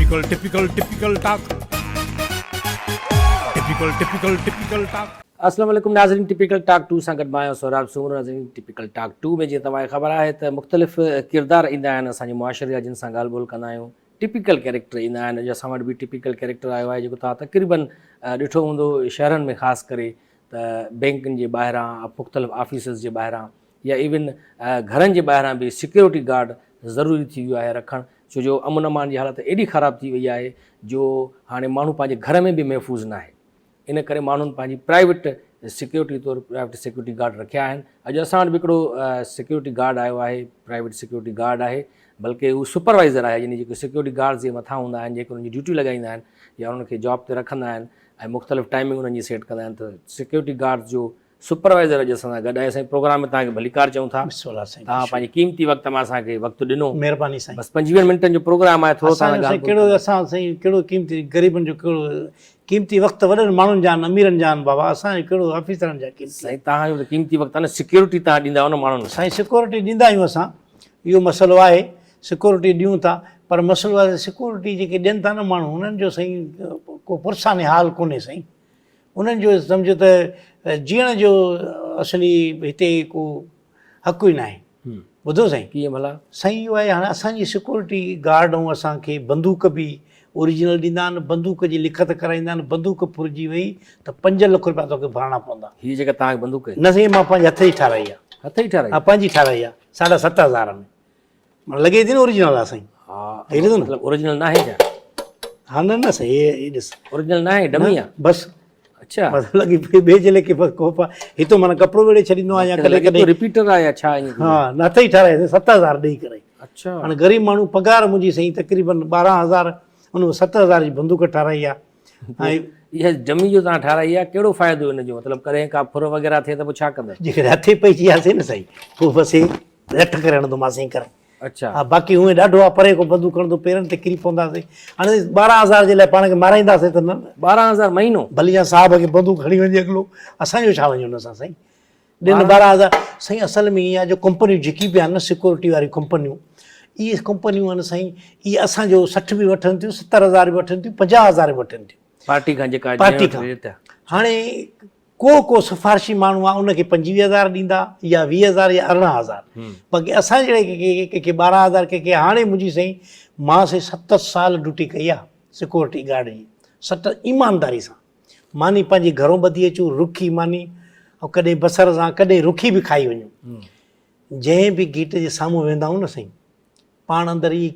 Typical typical typical talk typical typical typical talk. السلام عليڪم ناظرين ٽپيڪل ٽاڪ ٽو سان گڏ مان آهيان سهراب سومرو ناظرين ٽپيڪل ٽاڪ ٽو ۾ جيئن توهان کي خبر آهي ته مختلف ڪردار ايندا آهن اسان جي معاشري جا جن سان ڳالهه ٻولهه ڪندا آهيون ٽپيڪل ڪيريڪٽر ايندا آهن اڄ اسان وٽ به ٽپيڪل ڪيريڪٽر آيو آهي جيڪو توهان تقريبن ڏٺو هوندو شهرن ۾ خاص ڪري ته بينڪن جي ٻاهران مختلف آفيسز جي ٻاهران يا ايون گهرن جي ٻاهران به سيڪيورٽي گارڊ ضروري ٿي ويو آهي رکڻ ڇو جو امن امان جي حالت ايڏي خراب ٿي وئي آهي جو هاڻي ماڻهو پنهنجي گهر ۾ به محفوظ ناهي ان ڪري ماڻهن پنهنجي پرائيويٽ سيڪيورٽي طور پرائيويٽ سيڪيورٽي گارڊ رکيا آهن اڄ اسان وٽ به هڪڙو سيڪيورٽي گارڊ آيو آهي پرائيويٽ سيڪيورٽي گارڊ آهي بلڪه هو سپروائزر آهي يعني جيڪو سيڪيورٽي گارڊز جي مٿان هوندا آهن جيڪي انهن جي ڊيوٽي لڳائيندا آهن يا انهن کي جاب تي رکندا آهن ۽ مختلف ٽائمنگ انهن جي سيٽ ڪندا آهن ته سيڪيورٽي گارڊز جو سپروائيزر اڄ اسان سان گڏ آهي سائين پروگرام ۾ توهان کي ڀليڪار چئون ٿا. بسم الله سائين توهان پنهنجي قيمتي وقت مان اسان کي وقت ڏنو. مهرباني سائين. بس پنجويهن منٽن جو پروگرام آهي ٿورو اسان توهان جو سان سائين ڳالهه ڪهڙو ٻولهه اسان سائين ڪهڙو قيمتي غريبن جو ڪهڙو قيمتي وقت وڏن ماڻهن جا آهن اميرن جا آهن بابا اسان جو ڪهڙو آفيسرن جا قيمتي. سائين توهان جو ته قيمتي وقت آهي نه سيڪيورٽي توهان ڏيندا آهيو نه ماڻهن کي. سائين سيڪيورٽي ڏيندا آهيون اسان اهو مسئلو آهي سيڪيورٽي ڏيون ٿا پر مسئلو آهي سيڪيورٽي جيڪي ڏين ٿا نه ماڻهو انهن جو سائين ڪو پرساني حال ڪونهي سائين. انهن جو سمجهه ته جيئڻ جو اصلي هتي ڪو حق ئي ناهي. ٻڌو سائين. ڪيئن ڀلا؟ سائين اهو آهي هاڻي اسان جي سيڪيورٽي گارڊ ۽ اسان کي بندوق به اوريجنل ڏيندا آهن، بندوق جي لکت ڪرائيندا آهن، بندوق ڦرجي وئي ته 5 لک رپيا توکي ڀرڻا پوندا. هي جيڪا توهان کي بندوق. نه سائين مان پنهنجي هٿ جي ٺاراهي آهي. هٿ جي ٺاراهي؟ ها پنهنجي ٺاراهي آهي ساڍا 7000 ۾. معنيٰ لڳي ٿي نه اوريجنل آ سائين. ها هي ڏسو نه. مطلب اوريجنل ناهي ڇا؟ ها نه نه سائين هي هي ڏس. اوريجنل ناهي ڊمي آ. بس. اڇا. بس لڳي پئي ٻئي جي ليکي بس ڪوپ آ. هي تو معنيٰ ڪپڙو ويڙهي ڇڏيندو آهيان يا ڪڏهن ڪڏهن. رپيٽر آ يا ڇا ائين. ها نه هٿ ئي ٺاراهي 7000 ڏئي ڪري. اڇا. هاڻي غريب ماڻهو پگهار منهنجي سائين تقريبن 12000 ان ۾ 7000 جي بندوق ٺاراهي آ. ۽ اها ڊمي جو توهان ٺاراهي آ ڪهڙو فائدو ان جو مطلب ڪڏهن ڪا ڦر وغيره ٿئي ته پوء ڇا ڪندا. جيڪڏهن هٿي پئجي وياسين نه سائين پوء بس هي لٺ ڪري هڻندومانس ڪري. اڇا. ها باقي هونئن ڏاڍو آ پري کان بندوق کڻندو پيرن تي ڪري پونداسين. هاڻي 12000 جي لاء پاڻ کي مارائينداسين ته نه نه. 12000 مهينو؟ ڀلي جا صاحب کي بندوق کڻي وڃي اڳلو اسان جو ڇا وڃي ان سان سائين. ڏن 12000 سائين اصل ۾ ائين آ جو ڪمپنيون جيڪي به آهن نه سيڪيورٽي واريون ڪمپنيون اهي ڪمپنيون آهن سائين اهي اسان جو 60 به وٺن ٿيون 70000 به وٺن ٿيون 50000 به وٺن ٿيون. پارٽي کان جيڪا پارٽي کان هاڻي ڪو ڪو سفارشي ماڻهو آ ان کي 25 هزار ڏيندا يا 20 هزار يا 18 هزار باقي اسان جهڙي کي ڪنهن کي 12 هزار ڪنهن کي هاڻي منهنجي سائين مان سائين 7 سال ڊيوٽي ڪئي آ سيڪيورٽي گارڊ جي 7 ايمانداري سان ماني پنهنجي گهرون ٻڌي اچون رکي ماني ۽ ڪڏهن بصر سان ڪڏهن رکي به کائي وڃون جنهن به گيٽ جي سامهون ويندا آهيون نه سائين پاڻ اندر ئي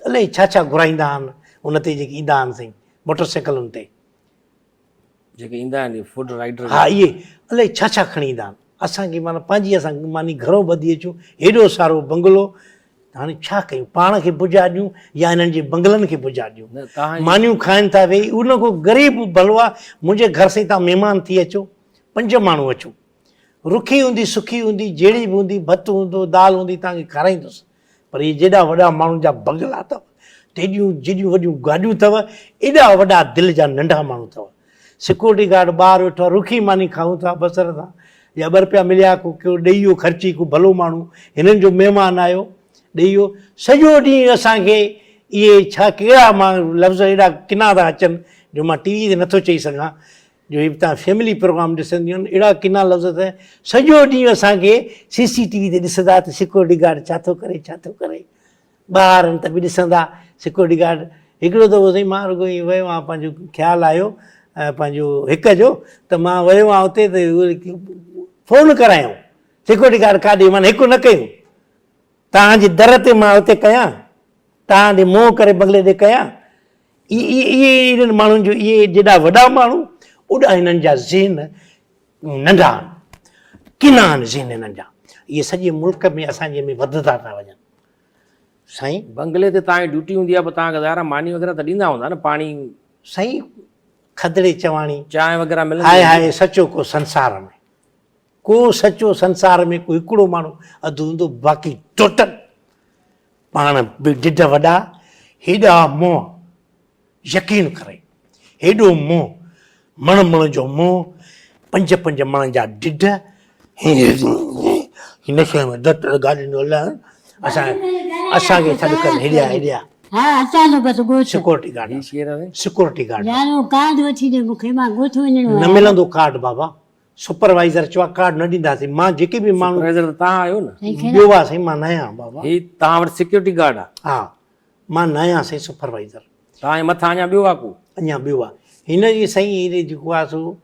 الائي ڇا ڇا گهرائيندا آهن ان تي جيڪي ايندا آهن سائين موٽر سائيڪلن تي جيڪي ايندا آهن فوڊ رائيڊر ها اهي الائي ڇا ڇا کڻي ايندا آهن اسان کي معنيٰ پنهنجي اسان ماني گهرو ٻڌي اچون هيڏو سارو بنگلو هاڻي ڇا ڪيون پاڻ کي بجا ڏيون يا هنن جي بنگلن کي بجا ڏيون مانيون کائن ٿا ويهي ان کو غريب ڀلو آ منهنجي گهر سائين تان مهمان ٿي اچو پنج ماڻهو اچو رکي هوندي سکي هوندي جهڙي به هوندي ڀت هوندو دال هوندي تان کي کارائيندس پر اهي جيڏا وڏا ماڻهن جا بنگلا اٿو، تيڏيون جيڏيون وڏيون گاڏيون اٿو، ايڏا وڏا دل جا ننڍا ماڻهو اٿو. سيڪيورٽي گارڊ ٻاهر ويٺو آهي، رکي ماني کائون ٿا بصر سان يا ٻه رپيا مليا ڪو ڪيو ڏئي ويو خرچي ڪو ڀلو ماڻهو هنن جو مهمان آيو ڏئي ويو. سڄو ڏينهن اسان کي اهي ڇا ڪهڙا مان لفظ ايڏا ڪنا ٿا اچن جو مان ٽي وي تي نٿو چئي سگهان جو هي به توهان فيملي پروگرام ڏسنديون آهن اهڙا ڪنا لفظ ته سڄو ڏينهن اسان کي سي سي ٽي وي تي ڏسندا ته سيڪيورٽي گارڊ ڇا ٿو ڪري ڇا ٿو ڪري ٻاهر آهن ته به ڏسندا سيڪيورٽي گارڊ هڪڙو دفعو سائين مان رڳو ائين ويو آهيان پنهنجو خيال آيو پنهنجو هڪ جو ته مان ويو آهيان اتي ته فون ڪرايائون سيڪيورٽي گارڊ ڪاڏي مان هڪ نه ڪيون توهان جي در تي مان اتي ڪيان، توهان ڏي منهن ڪري بنگلي ڏي ڪيان. اهي انهن ماڻهن جو اهي جيڏا وڏا ماڻهو، اوڏا هنن جا ذهن ننڍا آهن، ڪنا آهن ذهن هنن جا. اهي سڄي ملڪ ۾ اسان جي ۾ وڌندا ٿا وڃن. سائين. بنگلي تي توهان جي ڊيوٽي هوندي آهي پوء توهان کي ظاهر آهي ماني وغيره ته ڏيندا هوندا نه پاڻي. سائين کدڙي چواڻي. چانهه وغيره ملندي هاء هاء سچو ڪو سنسار ۾. ڪو سچو سنسار ۾ ڪو هڪڙو ماڻهو اڌ هوندو باقي ٽوٽل پاڻ به ڊڍ وڏا هيڏا منهن يقين ڪري هيڏو منهن مڻ مڻ جو منهن پنج پنج مڻ جا ڊڍ هن شيء ۾ ڊٽ گاڏين جو هلائڻ اسان اسان کي سڏ ڪن هيڏيا هيڏيا. ها اچان ٿو بس ڳوٺ. سيڪورٽي گارڊ هي ڪير آهي؟ Security guard. يار اهو ڪارڊ وٺي ڏي مون کي مان ڳوٺ وڃڻو آهي. نه ملندو ڪارڊ بابا سپروائيزر چيو آهي ڪارڊ نه ڏينداسين مان جيڪي به ماڻهو. سپروائيزر ته توهان آهيو نه. ٻيو آهي سائين مان نه آهيان بابا. هي توهان وٽ سيڪيورٽي گارڊ آهي. ها مان نه آهيان سائين سپروائيزر. توهان جي مٿان اڃا ٻيو آهي ڪو؟ اڃا ٻيو آهي هن جي سائين هي جيڪو آهي سو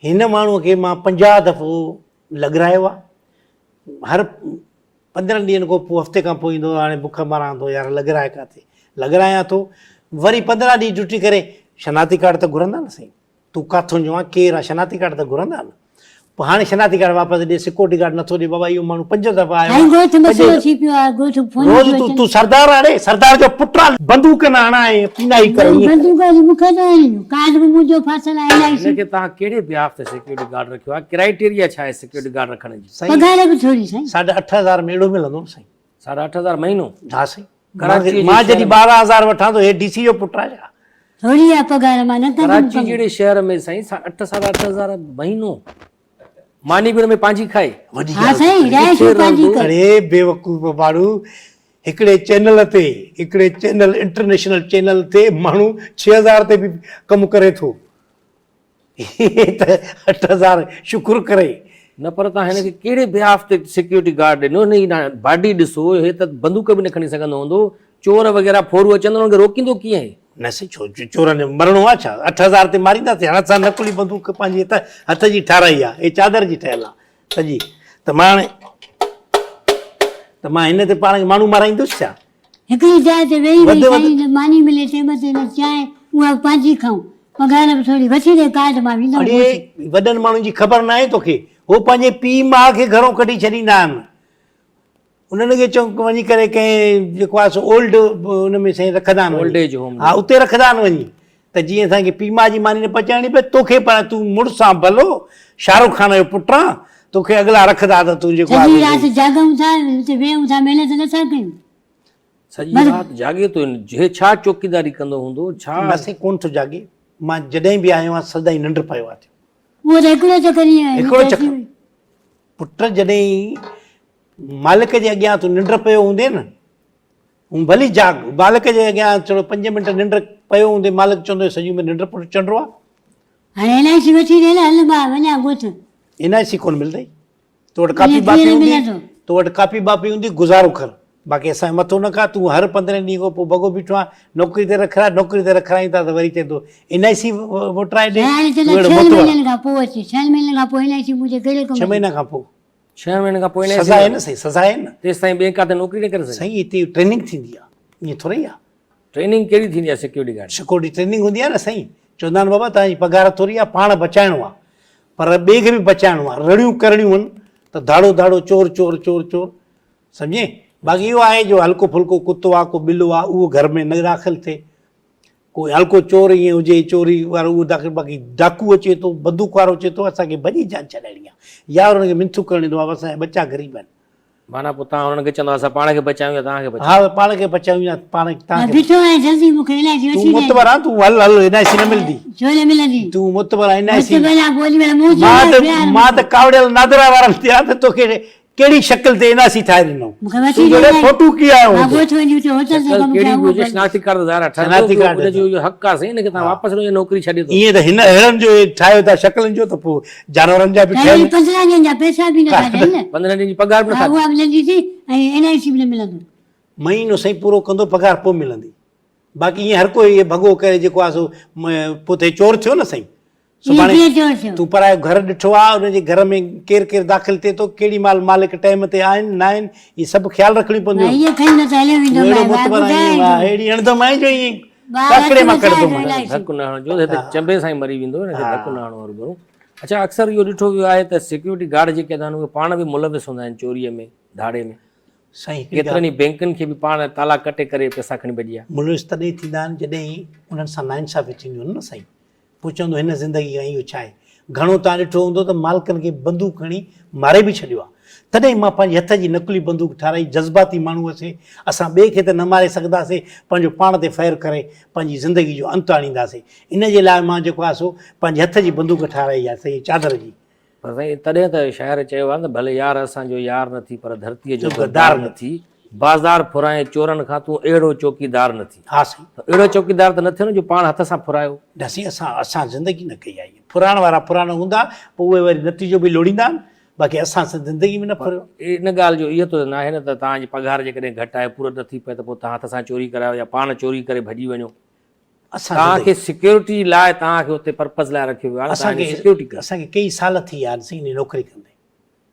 هن ماڻهو کي مان 50 دفعو لڳرايو آهي هر 15 ڏينهن کان پوء هفتي کان پوء ايندو هاڻي بک مران ٿو يار لڳرائي ڪاٿي لڳرايان ٿو وري 15 ڏينهن ڊيوٽي ڪري شناختي ڪارڊ ته گهرندا نه سائين تون ڪاٿون جو آن ڪير آن شناختي ڪارڊ ته گهرندا نه پوء هاڻي شناختي ڪارڊ واپس ڏي سيڪورٽي گارڊ نٿو ڏي بابا اهو ماڻهو پنج دفعا آيو سائين ڳوٺ مسئلو ٿي پيو آهي ڳوٺ فون روز تون تون سردار آڙي سردار جو پٽ آ بندوق نه هڻا ۽ پينائي ڪر ائين بندوق وري مون کي ٿو هڻين ڪارڊ به منهنجو ڦاٿل آهي اين آء سي هن کي توهان ڪهڙي بيهاف تي سيڪيورٽي گارڊ رکيو آهي ڪرائيٽيريا ڇا آهي سيڪيورٽي گارڊ رکڻ جي؟ سائين پگهار به ٿوري سائين. ساڍا 8000 ۾ اهڙو ملندو نه سائين. ساڍا 8000 مهينو؟ ها سائين. ڪراچي جي مان جڏهن 12000 وٺان ٿو هي ڊي سي جو پٽ آهي ڇا؟ ٿوري آهي پگهار مان نه ڪندم ڪراچي جهڙي شهر ۾ سائين اٺ ساڍا 8000 مهينو ماني به ان ۾ پنهنجي کائي. وڏي ها سائين رهائش به پنهنجي ڪر. اڙي بيوقوف ماڻهو هڪڙي چينل تي هڪڙي چينل انٽرنيشنل چينل تي ماڻهو 6000 تي به ڪم ڪري ٿو. هي ته 8000 شڪر ڪري. نه پر توهان هن کي ڪهڙي بيهاف تي سيڪيورٽي گارڊ ڏنو هن جي باڊي ڏسو هي ته بندوق به نه کڻي سگهندو هوندو چور وغيره ڦورو اچن انهن کي روڪيندو ڪيئن هي. نه سائين ڇو چورن جو مرڻو آ ڇا 8000 تي مارينداسين هاڻ اسان نقلي بندوق پنهنجي هٿ هٿ جي ٺاراهي آ هي چادر جي ٺهيل آ سڄي ته مان هاڻي ته مان هن تي پاڻ کي ماڻهو مارائيندس ڇا. هڪڙي جاء تي ويهي ويهي سائين نه ماني ملي ٽيم تي نه چانهه اها به پنهنجي کائون پگهار به ٿوري وٺي ڏي ڪارڊ مان ويندم اڙي وڏن ماڻهن جي خبر ناهي توکي هو پنهنجي پيء ماء کي گهرون ڪڍي ڇڏيندا آهن انهن کي چون وڃي ڪري ڪنهن جيڪو آهي سو اولڊ ان ۾ سائين رکندا آهن اولڊ ايج هوم ها اتي رکندا آهن وڃي ته جيئن اسان کي پيء ماء جي ماني نه پچائڻي پئي توکي پر تون مڙس آن ڀلو شاهرخ خان جو پٽ آن توکي اڳلا رکندا ته تون جيڪو سڄي رات جاڳون ٿا اتي ويهون ٿا محنت نه ٿا ڪيون. سڄي رات جاڳي ٿو هي ڇا چوڪيداري ڪندو هوندو ڇا. نه سائين ڪونه ٿو جاڳي مان جڏهن به آيو آهيان سدائين ننڊ پيو آهي ٿيو. اهو ته هڪڙو چڪر ئي آيو هڪڙو چڪر پٽ جڏهن مالڪ جي اڳيان تون ننڊ پيو هوندين نه هون ڀلي جاڳ مالڪ جي اڳيان ٿورو پنج منٽ ننڊ پيو هوندي مالڪ چوندو سڄي عمر ننڊ پٽ چنڊو آ. هاڻي اين آء سي وٺي ڏي نه هل مان وڃان ڳوٺ. اين آء سي ڪونه ملندئي تو وٽ ڪاپي باپي هوندي تو وٽ ڪاپي باپي هوندي گذارو ڪر باقي اسان جو مٿو نه کا تون هر 15 ڏينهن کان پوء ڀڳو بيٺو آهين نوڪري تي رکراء نوڪري تي رکرائين ٿا ته وري چئين ٿو اين آء سي ووٽرائي ڏي هاڻي تون چوندو اهڙو ڇهن متو مهينن کان پوء اچي ڇهن مهينن کان پوء اين آء سي منهنجي ڪهڙي ڪم ڇهه مهينن کان پوء ڇهن مهينن کان پوء اين آء سي سزا آهي نه سائين سزا آهي نه تيستائين ٻئي ڪاٿي نوڪري نه ڪري سگهي سائين هتي ٽريننگ ٿيندي آهي ائين ٿوري آهي ٽريننگ ڪهڙي ٿيندي آهي سيڪيورٽي گارڊ سيڪيورٽي ٽريننگ هوندي آهي نه سائين چوندا آهن بابا توهان جي پگهار ٿوري آهي پاڻ بچائڻو آهي پر ٻئي کي به بچائڻو آهي رڙيون ڪرڻيون آهن ته ڌاڙو ڌاڙو چور چور چور چور سمجهي باقي اهو آهي جو هلڪو ڦلڪو ڪتو آهي ڪو ٻلو آهي اهو گهر ۾ نه داخل ٿئي ڪو هلڪو چور ائين هجي چوري وارو اهو داخل باقي ڊاڪو اچي ٿو بندوق وارو اچي ٿو اسان کي ڀڄي جان ڇڏائڻي آهي يا انهن کي منٿون ڪرڻيون اٿو اسان جا ٻچا غريب آهن. معنيٰ پوء توهان انهن کي چوندؤ اسان پاڻ کي بچايون يا توهان کي بچايون؟ ها پاڻ کي بچايون يا پاڻ توهان مان کي. بيٺو آهيان جلدي مون کي اين آء سي تون وٺي ڏي. معتبر آهين تون هل هل اين آء سي نه ملندي. ڇو نه ملندي؟ تون معتبر آهين اين آء سي. معتبر آهيان پوء اوڏي مهل مون مان چيو ته يار مان ته ڪاوڙيل نادرا وارن تي آهيان ته توکي ڪهڙي شڪل تي اين آء سي ٺاهي ڏنو. مون کي وٺي تون ڏي جهڙي اين آء فوٽو ڪيئن آيو مان هوندو. ڳوٺ وڃي اتي هوٽل تي شڪل ڪم ڪهڙي ڪيان به اهو هجي ڀلي. شناختي ڪارڊ ته ظاهر آهي ٺهندو شناختي پيو ڪارڊ ان جو اهو حق آهي سائين ان کي توهان واپس ڏيو يا نوڪري ڇڏي ٿو. ائين ته هن اهڙن جو ٺاهيو ٿا شڪلن جو ته پوء جانورن جا به ۽ ٺهيل. وري 15 ڏينهن جا پئسا به نٿا ڏين نه. 15 ڏينهن جي پگهار به ها نٿا ڏين. اها به نه ڏيندي ۽ اين آء سي به نه ملندو. مهينو سائين پورو ڪندو پگهار پوء ملندي. باقي ائين هر ڪوئي ڀڳو ڪري جيڪو آهي سو پوء ته هي چور ٿيو نه سائين. ائين سڀاڻي ڪيئن چور ٿيو؟ تون پرايو گهر ڏٺو آهي ان جي گهر ۾ ڪير ڪير داخل ٿئي ٿو ڪهڙي مهل مالڪ ٽائيم تي آهن نه آهن اهي سڀ خيال رکڻيون پونديون. ڀائي اهو کڻي نه ته هليو ويندو تون اهڙو ماء معتبر آهين ٻڌائي اهڙي اڻڌم آهين جو ائين ٻار ڪاڪڙي مان اچ وچ ڪڍندو آهي مان. الائي ڌڪ نه هڻجو هي ته چنبي سان ئي مري ويندو هن کي ڌڪ نه هڻو هروڀرو. اڇا اڪثر اهو ڏٺو ويو آهي ته سيڪيورٽي گارڊ جيڪي هوندا آهن اهي پاڻ به ملوث هوندا آهن چوريء ۾ ڌاڙي ۾ سائين هڪڙي ڪيترن ئي بينڪن کي به پاڻ تالا ڪٽي ڪري پئسا کڻي ڀڄي ويا. ملوث تڏهن ٿيندا آهن جڏهن انهن سان ناانصافي ٿينديون آهن نه سائين. پوء چوندو هن زندگي کان اهو ڇا آهي. گهڻو توهان ڏٺو هوندو ته مالڪن کي بندوق کڻي ماري به ڇڏيو آهي. تڏهن مان پنهنجي هٿ جي نقلي بندوق ٺاهرائي جذباتي ماڻهو هئسين، اسان ٻئي کي ته نه ماري سگهنداسين، پنهنجو پاڻ تي فائر ڪري پنهنجي زندگي جو انت آڻينداسين. ان جي لاء مان جيڪو آهي سو پنهنجي هٿ جي بندوق ٺاهرائي آهي سائين چادر جي. پر سائين تڏهن ته شاعر چيو آهي نه ڀلي يار اسان جو يار نه ٿي پر ڌرتيء جو غدار نه ٿي. بازار ڦرائين چورن کان تون اهڙو چوڪيدار نه ٿي. ها سائين. ته اهڙو چوڪيدار ته نه ٿيو نه جو پاڻ هٿ سان ڦرايو. نه سائين اسان اسان زندگي نه ڪئي آهي. ڦرائڻ وارا ڦرائڻ هوندا پوء اهي وري نتيجو به لوڙيندا آهن باقي اسان سان زندگي ۾ نه ڦريو. ان ڳالهه جو اهو ته ناهي نه ته توهان جي پگهار جيڪڏهن گهٽ آهي پورت نه ٿي پئي ته پوء توهان هٿ سان چوري ڪرايو يا پاڻ چوري ڪري ڀڄي وڃو. اسان توهان کي سيڪيورٽي لاء توهان کي اتي پرپز لاء رکيو ويو آهي نه اسان توهان جي کي سيڪيورٽي ڪريو. اسان کي ڪيئي سال ٿي ويا آهن سائين انهي نوڪري ڪندي.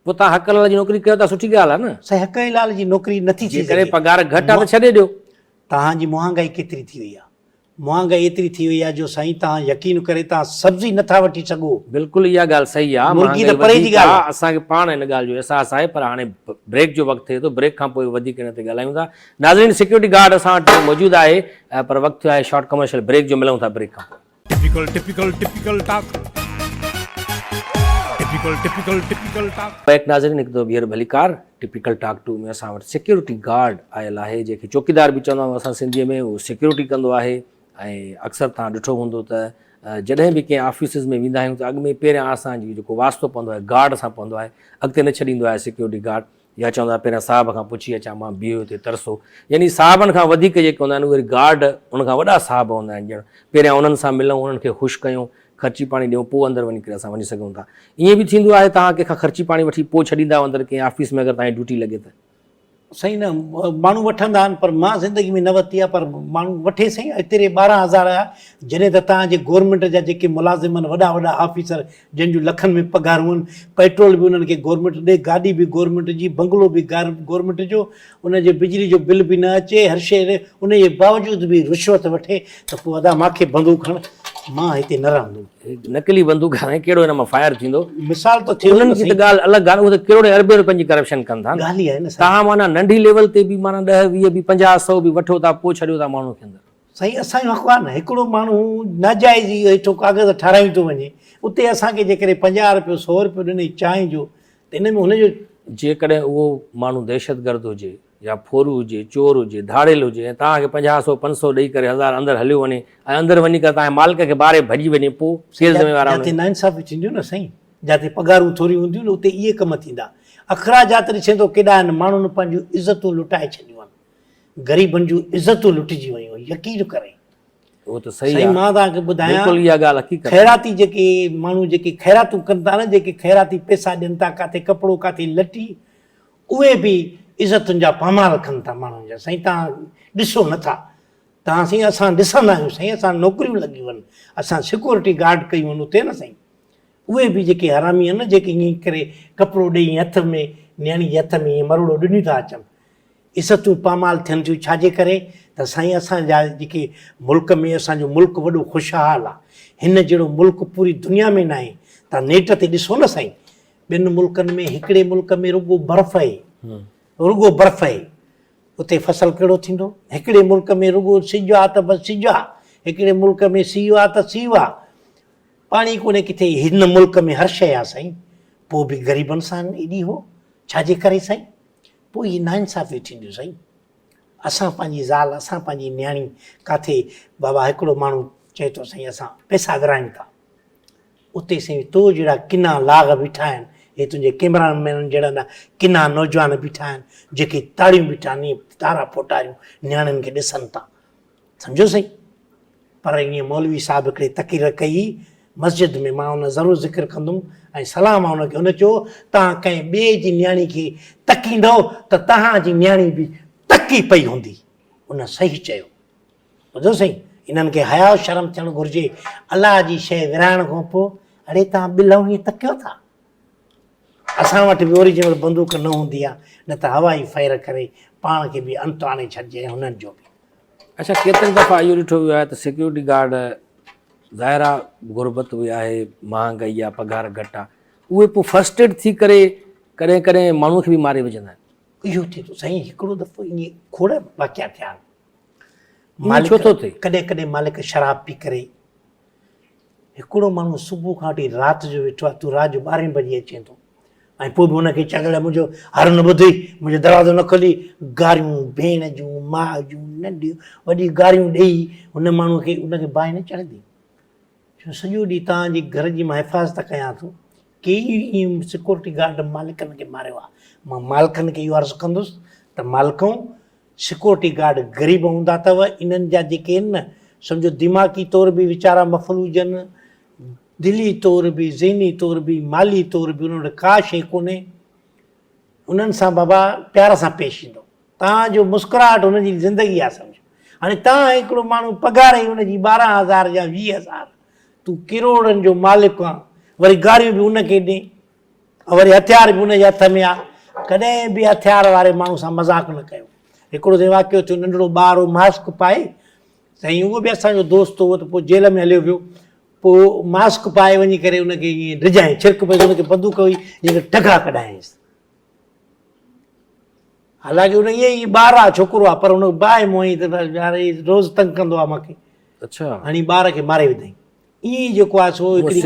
پوء توهان حق حلال جي نوڪري ڪيو ٿا سٺي ڳالهه آهي نه. سائين حق حلال جي نوڪري نٿي ٿي جيڪڏهن سگهي. پگهار گهٽ آهي ته ڇڏي ڏيو. توهان جي مهانگائي ڪيتري ٿي وئي آهي. مهانگائي ايتري ٿي وئي آهي جو سائين توهان يقين ڪري توهان سبزي نٿا وٺي سگهو. بلڪل اها ڳالهه صحيح آهي مرغي ته مهانگائي پري جي وڌيڪ ڳالهه آهي آهي. اسان کي پاڻ ان ڳالهه جو احساس آهي پر هاڻي بريڪ جو وقت ٿئي ٿو بريڪ کان پوء وڌيڪ ان تي ڳالهايون ٿا. ناظرين سيڪيورٽي گارڊ اسان وٽ موجود آهي پر وقت ٿيو آهي شارٽ ڪمرشل بريڪ جو ملون ٿا بريڪ کان پوء. Typical typical typical talk typical typical typical talk. Back ناظرين هڪ دفعو ٻيهر ڀليڪار ٽپيڪل ٽاڪ ٽو ۾ اسان وٽ سيڪيورٽي گارڊ آيل آهي جنهن کي چوڪيدار به چوندا آهيون اسان سنڌي ۾ اهو سيڪيورٽي ڪندو آهي ۽ اڪثر توهان ڏٺو هوندو ته جڏهن به ڪنهن آفيسز ۾ ويندا آهيون ته اڳ ۾ پهريان اسان جي جيڪو واسطو پوندو آهي گارڊ سان پوندو آهي اڳتي نه ڇڏيندو آهي سيڪيورٽي گارڊ يا چوندا پهريان صاحب کان پڇي اچان مان بيهو هتي ترسو يعني صاحبن کان وڌيڪ جيڪي هوندا آهن اهي وري گارڊ ان کان وڏا صاحب هوندا آهن ڄڻ پهريان انهن سان ملون انهن کي خوش ڪيون خرچي پاڻي ڏيون پوء اندر وڃي ڪري اسان وڃي سگهون ٿا ائين به ٿيندو آهي توهان ڪنهن کان خرچي پاڻي وٺي پوء ڇڏيندا آهيو اندر ڪنهن آفيس ۾ اگر توهان جي ڊيوٽي لڳي ته. سائين نه ماڻهو وٺندا آهن پر مان زندگي ۾ نه ورتي آهي پر ماڻهو وٺي سائين ايتري 12 هزار آيا جڏهن ته توهان جي گورنمينٽ جا جيڪي ملازم آهن وڏا وڏا آفيسر جن جون لکن ۾ پگهارون آهن، پيٽرول به انهن کي گورنمينٽ ڏي، گاڏي به گورنمينٽ جي، بنگلو به گورنمينٽ جو، ان جي بجلي جو بل به نه اچي، هر شيء ان جي باوجود به رشوت وٺي ته پوء ادا مان کي بندوق هڻ، مان هتي نه رهندم. نقلي بندوق هاڻي ڪهڙو ان مان فائر ٿيندو. مثال ته ٿيو انهن نه جي ته سائين. ڳالهه الڳ آهي نه، اهي ته ڪروڙين اربين روپين جي ڪرپشن ڪن ٿا نه. ڳالهه اها آهي نه سائين. توهان معنيٰ ننڍي ليول تي به معنيٰ ڏهه 20 به 50 سئو به وٺو ٿا پوء ڇڏيو ٿا ماڻهن کي اندر. سائين اسان جو حق آهي نه هڪڙو ماڻهو ناجائز ئي هيٺو ڪاغذ ٺارايون ٿو وڃي اتي اسان کي جيڪڏهن 50 روپيو 100 روپيو ڏنئي چانهه جو ته ان ۾ هن جو. جيڪڏهن اهو ماڻهو دهشتگرد هجي يا ڦورو هجي چور هجي ڌاڙيل هجي ۽ توهان کي 50 سو 500 ڏئي ڪري هزار اندر هليو وڃي ۽ اندر وڃي ڪري توهان جي مالڪ کي باري ڀڄي وڃي پوء ڪير ذميوار آهي ان جاتي جو؟ ناانصافيون ٿينديون نه سائين جاتي پگهارون ٿوريون هونديون نه اتي اهي ڪم ٿيندا اخراجات ڏسين ٿو ڪيڏا آهن ماڻهن پنهنجون عزتون لٽائي ڇڏيون آهن. غريبن جون عزتون لٽجي ويون يقين ڪري. اهو ته صحيح سائين آ. مان توهان کي ٻڌايان بلڪل اها ڳالهه حقيقت آ. خيراتي جيڪي ماڻهو جيڪي خيراتون ڪن ٿا نه جيڪي خيراتي پئسا ڏين ٿا ڪاٿي ڪپڙو ڪاٿي لٽي اهي به عزتن جا پامال ڪن ٿا ماڻهن جا سائين توهان ڏسو نٿا توهان سائين اسان ڏسندا آهيون سائين اسان نوڪريون لڳيون آهن اسان سيڪورٽي گارڊ ڪيون آهن اتي نه سائين اهي به جيڪي حرامي آهن نه جيڪي ائين ڪري ڪپڙو ڏئي هٿ ۾ نياڻي جي هٿ ۾ ائين مروڙو ڏنيون ٿا اچن عزتون پامال ٿين ٿيون ڇا جي ڪري ته سائين اسان جا جيڪي ملڪ ۾ اسان جو ملڪ وڏو خوشحال آ هن جهڙو ملڪ پوري دنيا ۾ ناهي تان نيٽ تي ڏسو نه سائين ٻين ملڪن ۾ هڪڙي ملڪ ۾ رڳو برف اهي رڳو برف اهي اتي فصل ڪهڙو ٿيندو هڪڙي ملڪ ۾ رڳو سج آ ته بس سج آ هڪڙي ملڪ ۾ سيء آ ته سيء آ پاڻي ڪونهي ڪٿي هن ملڪ ۾ هر شيء آ سائين پوء به غريبن سان ايڏي هو ڇا جي ڪري سائين پوء اهي ناانصافيون ٿينديون سائين. اسان پنهنجي زال اسان پنهنجي نياڻي ڪاٿي بابا هڪڙو ماڻهو چئي ٿو سائين اسان پئسا ورهايون ٿا اتي سائين تو جهڙا ڪنا لاغ بيٺا آهن هي تنهنجي ڪيمرا مينن جهڙا نه ڪنا نوجوان بيٺا آهن جيڪي تاڙيون بيٺا آهن تارا ڦوٽاريون نياڻين کي ڏسن ٿا سمجهيو سائين پر ائين مولوي صاحب هڪڙي تقرير ڪئي مسجد ۾ مان ان ضرور ذڪر ڪندم ۽ سلام آ ان کي هن چيو توهان ڪنهن ٻئي جي نياڻي کي تڪيندؤ ته توهان جي نياڻي به تڪي پئي هوندي ان صحيح چيو ٻڌو سائين انهن کي حياء شرم ٿيڻ گهرجي الله جي شيء ورهائڻ کان پوء اڙي توهان ٻلهون ائين تڪيو ٿا اسان وٽ به اوريجنل بندوق نه هوندي آ نه ته هوائي فائر ڪري پاڻ کي به انت آڻي ڇڏجي ۽ هنن جو به. اڇا ڪيتري دفعا اهو ڏٺو ويو آهي ته سيڪيورٽي گارڊ ظاهر آ غربت به آهي مهانگائي آ پگهار گهٽ آ اهي پوء فرسٽريٽ ٿي ڪري ڪڏهن ڪڏهن ماڻهو کي به ماري وجهندا آهن. اهو ٿئي ٿو سائين هڪڙو دفعو ائين کوڙ واقعا ٿيا آهن. ائين ڇو ٿو ٿئي؟ ڪڏهن ڪڏهن مالڪ شراب پي ڪري هڪڙو ماڻهو صبح کان وٺي رات جو ويٺو آهي، تون رات جو ٻارهين بجي اچين ٿو ۽ پوء به هن کي چوين ٿو منهنجو هر نه ٻڌئي، منهنجو دروازو نه کولي، گاريون ڀيڻ جون، ماء جون، ننڍيون وڏيون گاريون ڏيئي هن ماڻهوء کي ان کي باهه نه چڙهندي. ڇو سڄو ڏينهن توهان جي گهر جي مان حفاظت ڪيان ٿو. ڪيئي ائين سيڪيورٽي گارڊ مالڪن کي ماريو آهي. مان مالڪن کي اهو عرض ڪندس ته مالڪئون سيڪورٽي گارڊ غريب هوندا اٿو، انهن جا جيڪي آهن نه سمجهو دماغي طور به ويچارا مفلوج آهن، دلي طور به، ذهني طور به، مالي طور به انهن وٽ ڪا شيء ڪونهي، انهن سان بابا پيار سان پيش ايندو. توهان جو مسڪراهٽ هن جي زندگي آهي سمجهو. هاڻي توهان هڪڙو ماڻهو پگهار ئي ان جي 12 هزار يا 20 هزار، تون ڪروڙن جو مالڪ آن، وري گاريون به ان کي ڏين. ۽ وري هٿيار به ان جي هٿ ۾ آ. ڪڏهن به هٿيار واري ماڻهو سان مذاق نه ڪيو. هڪڙو سائين واقعو ٿيو ننڍڙو ٻار هو ماسڪ پائي سائين اهو به اسان جو دوست هو ته پوء جيل ۾ هليو ويو پوء ماسڪ پائي وڃي ڪري ان کي ائين ڊڄائين ڇرڪ پئي ان کي بندوق هئي جنهن کي ٽگا ڪڍايائينس. حالانڪه ان ائين ئي ٻار آ ڇوڪرو آ پر ان باهه موهي ته يار هي روز تنگ ڪندو آ مونکي. اڇا. هڻي ٻار کي ماري وڌائين. ائين ئي جيڪو آ سو هڪڙي.